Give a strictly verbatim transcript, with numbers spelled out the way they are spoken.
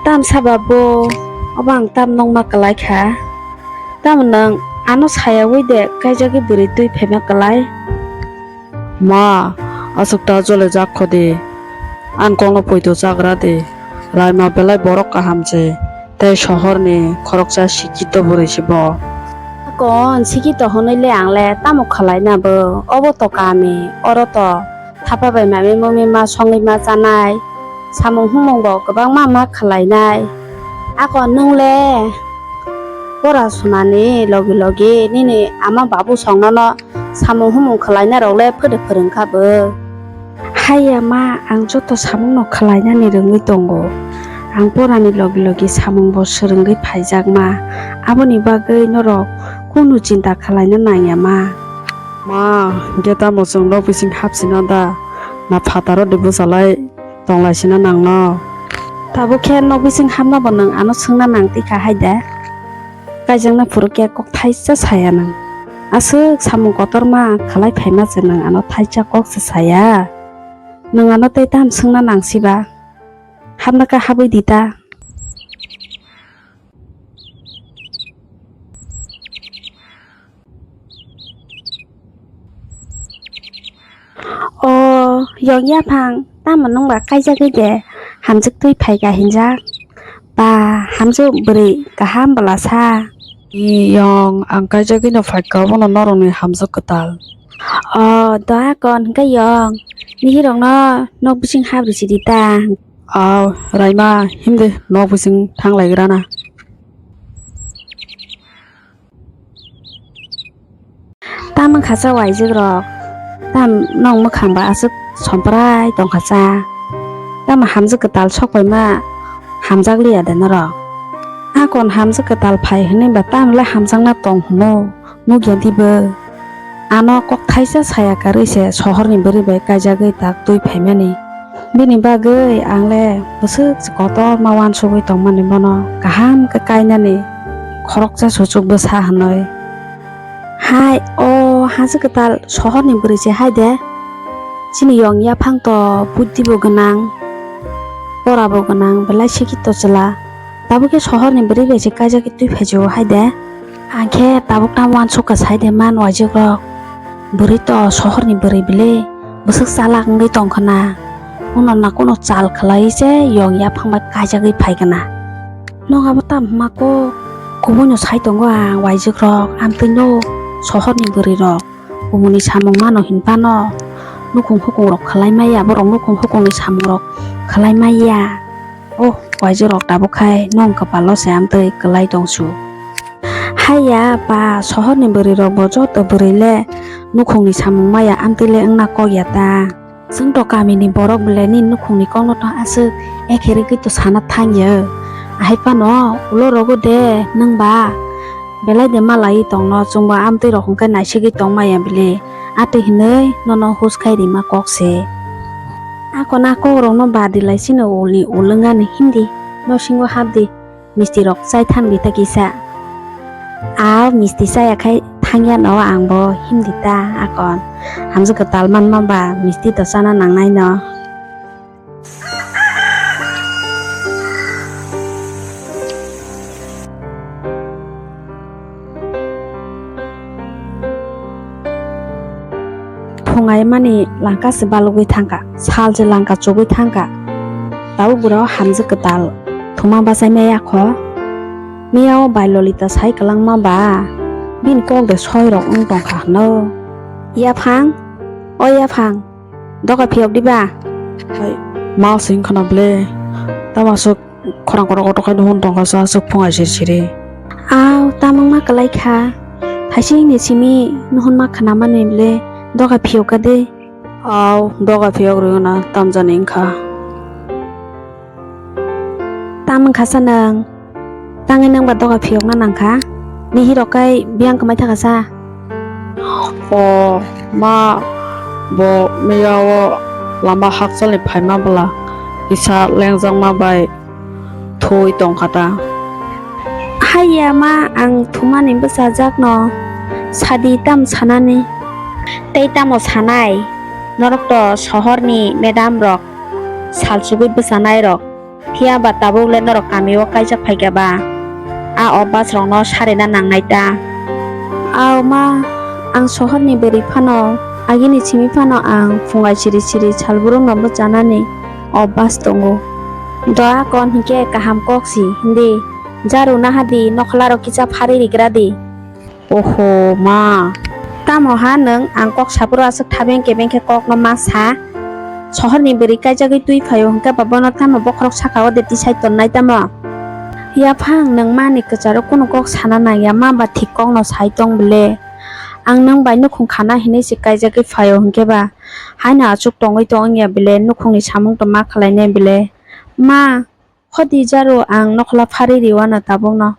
Tam saba bo, obo ang tam nokma kwlai kha. Tamo nwng ano sayaui de kaijagwi bwrwi twi phaima kwlai? Ma, aswk ta jolijak kho di. Ang kokno poito chagra di. Raima belai borok kaham se, tei sohorni khoroksa sikito bwrwi se bo. Akon sikito hwnwi le ang le tamo khwlaina bo? Obo to kami, oro to thapa bai mami mumi ma songwi ma chanai, samung humung bo kwbangma ma khwlainai. Akon nwng le pora sunani logi logi nini ama babu songnono samung humung khwlaina rok le phwrwng phwrwng kha bo. Haiya ma, ang joto samung no khwlainani rwngwi tongo. Ang porani logi logi samung bo swrwngwi phaijak ma. Aboni bagwi norok kunu chinta khwlaina nangya ma. Ma, hwnkhe tamo chwng nok bising hapsina da? Na phataro de bwchalai tonglaisina nangno? Tabuk khe nok bising hapna bo nwng ano swngna nang tikha hai de? Kaijakna phuru khe kok thaisa saya nwng. Aswk samung kotorma khwlai phaima se nwng ano thaisa kok se saya. Nwng ano tei tam swngna nang siba? Hapna khe habwi di ta. O yong yaphang, tamo nwng ba kaijagwi de hamjwk twi phaikha hinjak? Ba, hamjwk bwrwi kaham bwlasa. I yong, ang kaijagwi no phaikha, obono norokni hamjwk kwtal. O doa kon hwnkhe yong, nihirokno nok bising hap rwchidi ta. Aw, Raima, himdi nok bising thanglaigrana. Tamo khacha waijwk rok, tam nong mwkhang ba aswk somprai tongkhacha, tamo hamjwk kwtal sokpaima hamjak liya de norok? Akon hamjwk kwtal phai hwnwi ba tamle hamjakna tong hwno nukya dibo? Ano kok thaisa saya karwi se sohorni bwrwi bai kaijagwi tak twi phaimani. Bini bagwi ang le bwswk se kotor ma uansugwi tongmani bono kaham khe kainani khoroksa suchuk bwsa hwnwi. Hai, o hanswk kwtal sohorni bwrwi se hai de. Chini yong yaphang to buddi bo gwnang, pora bo gwnang, belai sikito chwla. Tabuk khe sohorni bwrwi bai se kaijagwi twi phaijio hai de. Ang khe tabuk tamo uansukha sai de man waijwk rok. Bwrwi to sohorni bwrwi bile bwswk chalak wngwi tongkha na. Uno na kuno chal khlai se yong yaphang bai kaijagwi phaikha na. Nong abo tam hwnma kok? Kubui no sai tongo ang waijwk rok, amtwi no sohorni bwrwi rok. Bumuni samung mano hinphano nukhung hukhung rok khlai maya, borok nukhung hukhung ni samung rok khlai maya. Oh, waijwk rok tabuk khai nong kwpalo se amtwi kwlai tongsu. Haiya ba, sohor ni bwrwi rok bo joto bwrwi le nukhung ni samung maya, amtwi le wngna kok ya ta. Chwng to kami ni borok belai ni nukhung ni kok no to aswk ekhe rwgwi to sana thang ya. Ahai phano ulo rogo de nwng ba. Belai de malai tongno, chwngbo amtwi rok hwnkhe naisigwi tongmaya bile. Atwi hinwi nono hus khai rima kok se. Akon a kok rokno badi lai sino uli ulwng ani hindi nosingo hapdi, misti rok chai thanbi ta kisa. A misti chaya khai thangya no ang bo hindi ta akon. Hamjwk kwtal manma ba misti to chana nangnai no. Phungai mani langka se balugwi thangkha, sal se langka chugwi thangkha. Tabuk bwrao hamjwk kwtal thuma bachai maya kho. Miyao bai Lolita sai kwlangma ba bini kok de soi rok wng tongkha hwno. Yaphang, o yaphang, doga phiyok diba? Hai, ma sing khana ble. Tama sok khorang kotor kotor khai nuhun tongkha sa sok phungai siri siri. Aw, tamang ma kwlai kha. Thaising ni simi nuhun ma khana mani ble doga phiyok ka de. Aw, doga phiyok rwna tamjani wngkha. Tamang kha sa nang. Tangwi nang ba doga phiyokna nangkha. Nihirok kai biyang kwmai thaka sa. O ma, bo miya o lama hakchalni phaima bwla kisa lengjakma bai thui tongkha ta. Haiya ma, ang thumani bwchajakno sadi tam sanani. Tei tamo sanai, norok to sohorni madam rok, salchugwi bwchanai rok. Phiya ba tabuk le norok kami o kaijak phaikha ba? A obas rok no sarina nangnai ta. Ao ma, ang sohor ni bwrwi phano, agini simi phano ang phungai siri siri salbrum no bwchanani obas tongo. Doa kon hinkhe kaham kok si hindi, jaru naha di, nokhla rok kisa phari rigra di. Oho ma. Tamo ha nwng ang kok saphuru aswk thabeng kebeng khe kokno ma sa? Sohorni bwrwi kaijagwi twi phaio hwnkhe ba bono tamo bokhorok saka o de tisai tonnai tamo? Yaphang nwng mani kwcharo kunu kok sana nangya, ma ba thik kokno sai tong bwle. Ang nwng bai nukhung khana hinwi se kaijagwi phaio hwnkhe ba haino achuk tongwi tong wngya bwle, nukhungni samung tong ma khlainai bwle. Ma, hodi jaru ang nokhla phari riwana tabukno.